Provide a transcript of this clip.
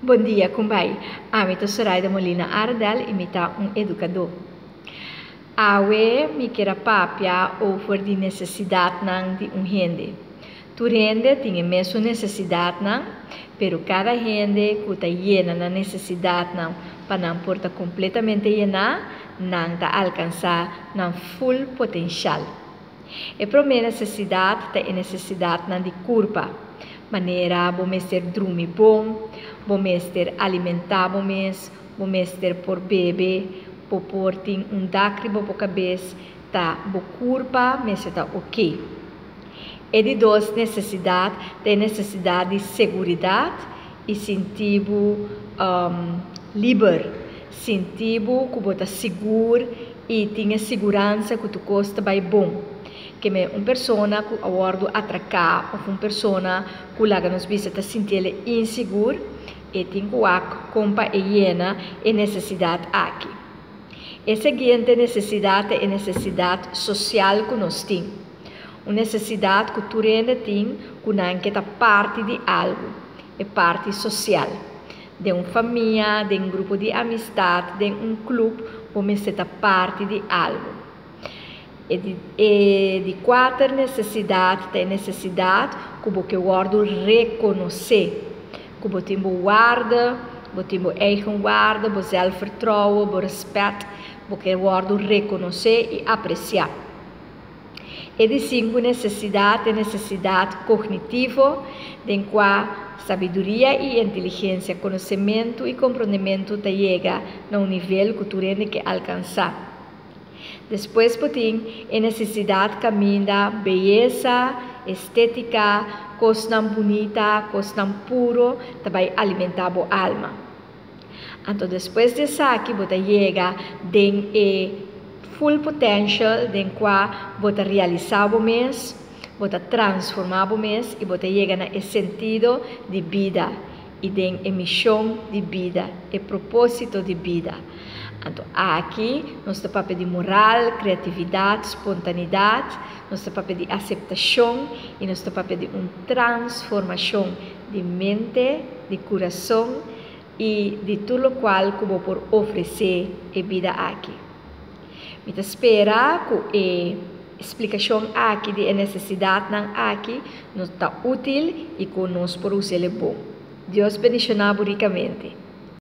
Bon dia, kon bai? Ami ta Soraida Molina Ardel i mi ta un edukadó. Awe mi kier a papia over di nesesidatnan di un hende. Tur hende tin e mesun nesesidatnan, pero kada hende ku ta yena nan nesesidatnan pa nan por ta kompletamente yená, nan ta alkansá nan full potenshal. E promé nesesidat ta e nesesidatnan di kurpa, manera bo mester drumi bon, bo mester alimentá bo mes, bo mester por bebe, bo por tin un dak riba bo kabes, ta bo kurpa mester ta oké. E di dos nesesidat ta e nesesidat di seguridat i sinti bo liber, sinti bo ku bo ta sigur i tin e siguransa ku tur kos ta bai bon. Keme un persona ku a wòrdu atraká òf un persona ku laga nos bisa ta sinti el e insigur, e tin ku wak kon pa e yena e nesesidat aki. E siguiente nesesidat ta e nesesidat sosial ku nos tin. Un nesesidat ku tur hende tin ku nan ke ta parti di algu, e parti sosial. Den un famia, den un grupo di amistat, den un klup, bo mester ta parti di algu. E di e di kuater nesesidat ta e nesesidat ku bo ke wòrdu rekonosé, ku bo tin bo waarde, bo tin bo eigen waarde, bo zelfvertrouwen, bo rèspèt, bo ke wòrdu rekonosé i apresiá. E di sinku nesesidat e nesesidat kognitivo, den kua sabiduria i inteligensia, konosementu i komprondementu ta yega na un nivel ku tur hende ke alkansá. Despues bo tin e nesesidat kaminda beyesa, estétika, kosnan bunita, kosnan puro ta bai alimentá bo alma. Anto despues di esaki bo ta yega den e full potential den kua bo ta realisá bo mes, bo ta transformá bo mes i bo ta yega na e sentido di bida i den e mishon di bida, e propósito di bida. Anto aki nos ta papia di moral, kreatividat, spontanidat, nos ta papia di aseptashon i nos ta papia di un transformashon di mente, di kurason i di tur lokual ku bo por ofresé e bida aki. Mi ta spera ku e splikashon aki di e nesesidatnan aki nos ta útil i ku nos por us'el e bon. Dios bendishoná bo rikamente.